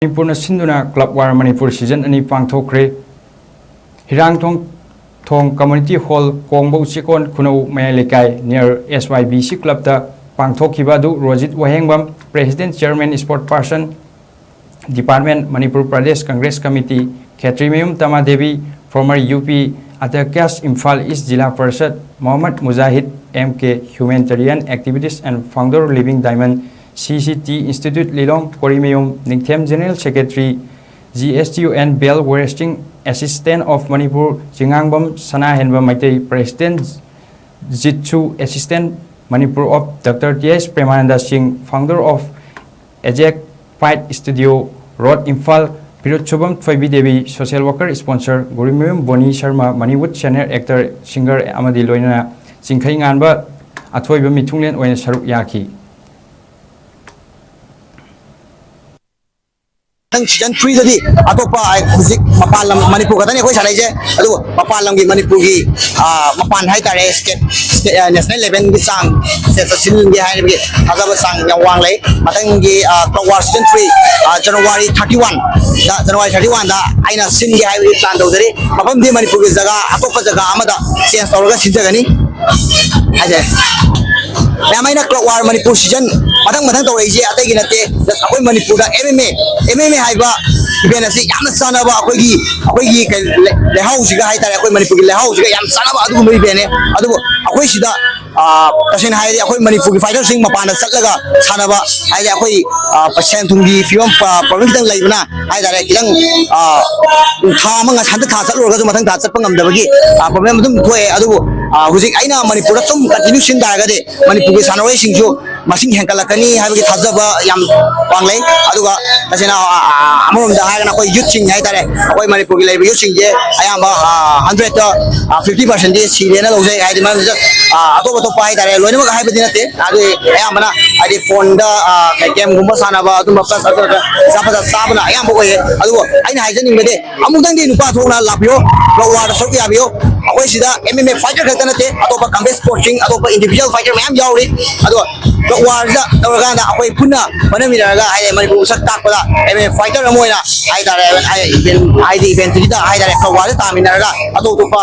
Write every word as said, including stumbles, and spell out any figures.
ꯃꯅꯤꯄꯨꯔꯅ ꯁꯤꯟꯗꯨꯅ club war Manipur season ꯑꯅꯤ ꯄꯥꯡꯊꯣꯛꯈ꯭ꯔꯦ꯫ ꯍꯤꯔꯥꯡꯊꯣꯡ ꯊꯣꯡ ꯀꯝꯃ꯭ꯌꯨꯅꯤꯇꯤ ꯍꯣꯜ, ꯀꯣꯡꯕꯧ ꯆꯦꯛꯀꯣꯟ ꯈꯨꯅꯧ ꯃꯌꯥꯏ ꯂꯩꯀꯥꯏ near S Y B C ꯀ꯭ꯂꯕꯇ ꯄꯥꯡꯊꯣꯛꯈꯤꯕ ꯑꯗꯨ ꯔꯣꯖꯤꯠ ꯋꯥꯍꯦꯡꯕꯝ, president chairman sport person department, Manipur Pradesh Congress Committee, Khetrimayum ꯇꯃꯥ Devi, former U P ꯑꯗꯀ꯭ꯌꯥꯁ Imphal is zila parishad, Mohammad ꯃꯨꯖꯥꯍꯤꯗ, M K, humanitarian activist and founder Living Diamond, C C T Institute Lilong, Korimayum ꯅꯤꯡꯊꯦꯝ, general secretary, G S T U N Bell Wrestling Association of Manipur, ꯆꯤꯉꯥꯡꯕꯝ ꯁꯅꯥꯍꯦꯟꯕ Meitei, president, Jitsu Association Manipur of Doctor T S Premananda Singh, founder of Exact Fight Studio, Road, Imphal, ꯄꯤꯔꯨꯠꯁꯨꯕꯝ ꯊꯣꯏꯕꯤ Devi, social worker, sponsor, ꯒꯣꯔꯤꯃꯌꯨꯝ ꯕꯣꯅꯤ Sharma, Manipur senior actor, singer ꯑꯃꯗꯤ ꯂꯣꯏꯅꯅ ꯆꯤꯡꯈꯩ ꯉꯥꯟꯕ ꯑꯊꯣꯏꯕ ꯃꯤꯊꯨꯡꯂꯦꯟ ꯑꯣꯏꯅ ꯁꯔꯨꯛ ꯌꯥꯈꯤ꯫ ꯃꯊꯪ season ꯊ꯭ꯔꯤꯗꯗꯤ ꯑꯇꯣꯞꯄ, ꯑꯩ ꯍꯧꯖꯤꯛ ꯃꯄꯥꯟ ꯂꯝ, ꯃꯅꯤꯄꯨꯔ ꯈꯛꯇꯅꯤ ꯑꯩꯈꯣꯏ ꯁꯥꯟꯅꯩꯁꯦ, ꯑꯗꯨꯕꯨ ꯃꯄꯥꯟ ꯂꯝꯒꯤ, ꯃꯅꯤꯄꯨꯔꯒꯤ, ꯑꯥ, ꯃꯄꯥꯟ ꯍꯥꯏꯇꯥꯔꯦ, ꯁ꯭ꯇꯦꯠ, ꯁ꯭ꯇꯦꯠ, ꯑꯥ, ꯅꯦꯁꯅꯦꯜ ꯂꯦꯚꯦꯜꯒꯤ ꯆꯥꯡ ꯁꯤꯗ ꯁꯤꯟꯒꯦ ꯍꯥꯏꯕꯒꯤ ꯊꯥꯖꯕ ꯆꯥꯡ ꯌꯥꯝ ꯋꯥꯡ ꯂꯩ꯫ ꯃꯊꯪꯒꯤ, ꯑꯥ, ꯀ꯭ꯂꯕ ꯋꯥꯔ ꯁꯤꯖꯟ ꯊ꯭ꯔꯤ, ꯑꯥ, ꯖꯅꯋꯥꯔꯤ ꯊꯥꯔꯇꯤ ꯋꯥꯟꯗ, ꯖꯅꯋꯥꯔꯤ ꯊꯥꯔꯇꯤ ꯋꯥꯟꯗ ꯑꯩꯅ ꯁꯤꯟꯒꯦ ꯍꯥꯏꯕꯒꯤ ꯄ꯭ꯂꯥꯟ ꯇꯧꯖꯔꯤ꯫ ꯃꯐꯝꯗꯤ ꯃꯅꯤꯄꯨꯔꯒꯤ ꯖꯒꯥ, ꯑꯇꯣꯞꯄ ꯖꯒꯥ ꯑꯃꯗ ꯆꯦꯟꯖ ꯇꯧꯔꯒ ꯁꯤꯟꯖꯒꯅꯤ ꯍꯥꯏꯖꯔꯤ꯫ ꯃꯌꯥꯝ, ꯑꯩꯅ ꯀ꯭ꯂꯕ ꯋꯥꯔ ꯃꯅꯤꯄꯨꯔ ꯁꯤꯖꯟ ꯃꯊꯪ ꯃꯊꯪ ꯇꯧꯔꯛꯏꯁꯦ ꯑꯇꯩꯒꯤ ꯅꯠꯇꯦ, just ꯑꯩꯈꯣꯏ ꯃꯅꯤꯄꯨꯔꯗ M M A, M M A ꯍꯥꯏꯕ ꯏꯚꯦꯟ ꯑꯁꯤ ꯌꯥꯝꯅ ꯆꯥꯟꯅꯕ, ꯑꯩꯈꯣꯏꯒꯤ, ꯑꯩꯈꯣꯏꯒꯤ ꯀꯩ, ꯂꯩ-, ꯂꯩꯍꯥꯎꯁꯤꯒ ꯍꯥꯏꯇꯥꯔꯦ, ꯑꯩꯈꯣꯏ ꯃꯅꯤꯄꯨꯔꯒꯤ ꯂꯩꯍꯥꯎꯁꯤꯒ ꯌꯥꯝ ꯆꯥꯟꯅꯕ ꯑꯗꯨꯒꯨꯝꯕ ꯏꯚꯦꯟꯅꯦ꯫ ꯑꯗꯨꯕꯨ ꯑꯩꯈꯣꯏ ꯁꯤꯗ, ꯑꯥ, ꯇꯁꯦꯡꯅ ꯍꯥꯏꯔꯗꯤ ꯑꯩꯈꯣꯏ ꯃꯅꯤꯄꯨꯔꯒꯤ ꯐꯥꯏꯇꯔꯁꯤꯡ ꯃꯄꯥꯟꯗ ꯆꯠꯂꯒ ꯁꯥꯟꯅꯕ ꯍꯥꯏꯗꯤ ꯑꯩꯈꯣꯏ, ꯑꯥ, ꯁꯦꯟ ꯊꯨꯝꯒꯤ ꯐꯤꯕꯝ, ꯄ꯭ꯔꯣꯕ꯭ꯂꯦꯝ ꯈꯤꯇꯪ ꯂꯩꯕꯅ ꯍꯥꯏꯇꯥꯔꯦ, ꯈꯤꯇꯪ, ꯑꯥ, ꯊꯥ ꯑꯃ, ꯍꯟꯗꯛ ꯊꯥ ꯆꯠꯂꯨꯔꯒꯁꯨ ꯃꯊꯪ ꯊꯥ ꯆꯠꯄ ꯉꯝꯗꯕꯒꯤ, ꯑꯥ, ꯄ꯭ꯔꯣꯕ꯭ꯂꯦꯝ ꯑꯗꯨꯝ ꯊꯣꯛꯑꯦ꯫ ꯑꯗꯨꯕꯨ, ꯑꯥ, ꯍꯧꯖꯤꯛ ꯑꯩꯅ ꯃꯅꯤꯄꯨꯔꯗ ꯁꯨꯝ ꯀꯟꯇꯤꯅ꯭ꯌꯨ ꯁꯤꯟ ꯇꯥꯔꯒꯗꯤ ꯃꯅꯤꯄꯨꯔꯒꯤ ꯁꯥꯟꯅꯔꯣꯏꯁꯤꯡꯁꯨ ꯃꯁꯤꯡ ꯍꯦꯟꯒꯠꯂꯛꯀꯅꯤ ꯍꯥꯏꯕꯒꯤ ꯊꯥꯖꯕ ꯌꯥꯝ ꯋꯥꯡ ꯂꯩ꯫ ꯑꯗꯨꯒ ꯇꯁꯦꯡꯅ, ꯑꯥ, ꯑꯥ, ꯑꯃꯔꯣꯝꯗ ꯍꯥꯏꯔꯒꯅ ꯑꯩꯈꯣꯏ ꯌꯨꯠꯁꯤꯡ ꯍꯥꯏꯇꯥꯔꯦ, ꯑꯩꯈꯣꯏ ꯃꯅꯤꯄꯨꯔꯒꯤ ꯂꯩꯔꯤꯕ ꯌꯨꯠꯁꯤꯡꯁꯦ ꯑꯌꯥꯝꯕ, ꯑꯥ, ꯍꯟꯗ꯭ꯔꯦꯠꯇ, ꯑꯥ, ꯐꯤꯐꯇꯤ ꯄꯥꯔꯁꯦꯟꯗꯤ ꯁꯤꯔꯦꯅ ꯂꯧꯖꯩ꯫ ꯍꯥꯏꯗꯤ ꯃꯔꯝꯗꯤ just, ꯑꯥ, ꯑꯇꯣꯞ ꯑꯇꯣꯞꯄ ꯍꯥꯏꯇꯥꯔꯦ, ꯂꯣꯏꯅꯃꯛ ꯍꯥꯏꯕꯗꯤ ꯅꯠꯇꯦ, ꯑꯗꯨ ꯑꯌꯥꯝꯕꯅ ꯍꯥꯏꯗꯤ ꯐꯣꯟꯗ, ꯑꯥ, ꯒꯦꯝꯒꯨꯝꯕ ꯁꯥꯟꯅꯕ, ꯑꯗꯨꯝꯕ ꯄ꯭ꯂꯁ ꯑꯗꯨ ꯄꯩꯁꯥ ꯐꯖ ꯆꯥꯕꯅ ꯑꯌꯥꯝꯕ ꯑꯣꯏꯌꯦ꯫ ꯑꯗꯨꯕꯨ ꯑꯩꯅ ꯍꯥꯏꯖꯅꯤꯡꯕꯗꯤ ꯑꯃꯨꯛꯇꯪꯗꯤ ꯅꯨꯄꯥ ꯊꯣꯛꯅ ꯂꯥꯛꯄꯤꯌꯣ, ꯀ꯭ꯂꯕ ꯋꯥꯔꯗ ꯁꯔꯨꯛ ꯌꯥꯕꯤꯌꯣ꯫ ꯊꯣꯛꯄꯁꯤꯗ ꯑꯦꯝ ꯑꯦꯝ ꯑꯦ ꯐꯥꯏꯇꯔ ꯈꯛꯇ ꯅꯠꯇꯦ, ꯑꯇꯣꯞꯄ ꯀꯝꯕꯦꯠ ꯁ꯭ꯄꯣꯔꯠꯁꯤꯡ, ꯑꯇꯣꯞꯄ ꯏꯟꯗꯤꯕꯤꯖꯨꯋꯦꯜ ꯐꯥꯏꯇꯔ ꯃꯌꯥꯝ ꯌꯥꯎꯔꯤ꯫ ꯑꯗꯣ ꯀꯛꯋꯥꯔꯁꯤꯗ ꯇꯧꯔꯀꯥꯟꯗ ꯑꯩꯈꯣꯏ ꯄꯨꯟꯅ ꯍꯣꯠꯅꯃꯤꯟꯅꯔꯒ, ꯍꯥꯏꯗꯤ ꯃꯅꯤꯄꯨꯔ ꯃꯁꯛ ꯇꯥꯛꯄꯗ ꯑꯦꯝ ꯑꯦꯝ ꯑꯦ ꯐꯥꯏꯇꯔ ꯑꯃ ꯑꯣꯏꯅ ꯍꯥꯏꯇꯥꯔꯦ, ꯍꯥꯏꯗꯤ ꯏꯚꯦꯟ-, ꯍꯥꯏꯗꯤ ꯏꯚꯦꯟꯠꯁꯤꯗ ꯍꯥꯏꯇꯥꯔꯦ ꯀꯛꯋꯥꯔꯁꯤꯗ ꯇꯥꯃꯤꯟꯅꯔꯒ ꯑꯇꯣꯞ ꯑꯇꯣꯞꯄ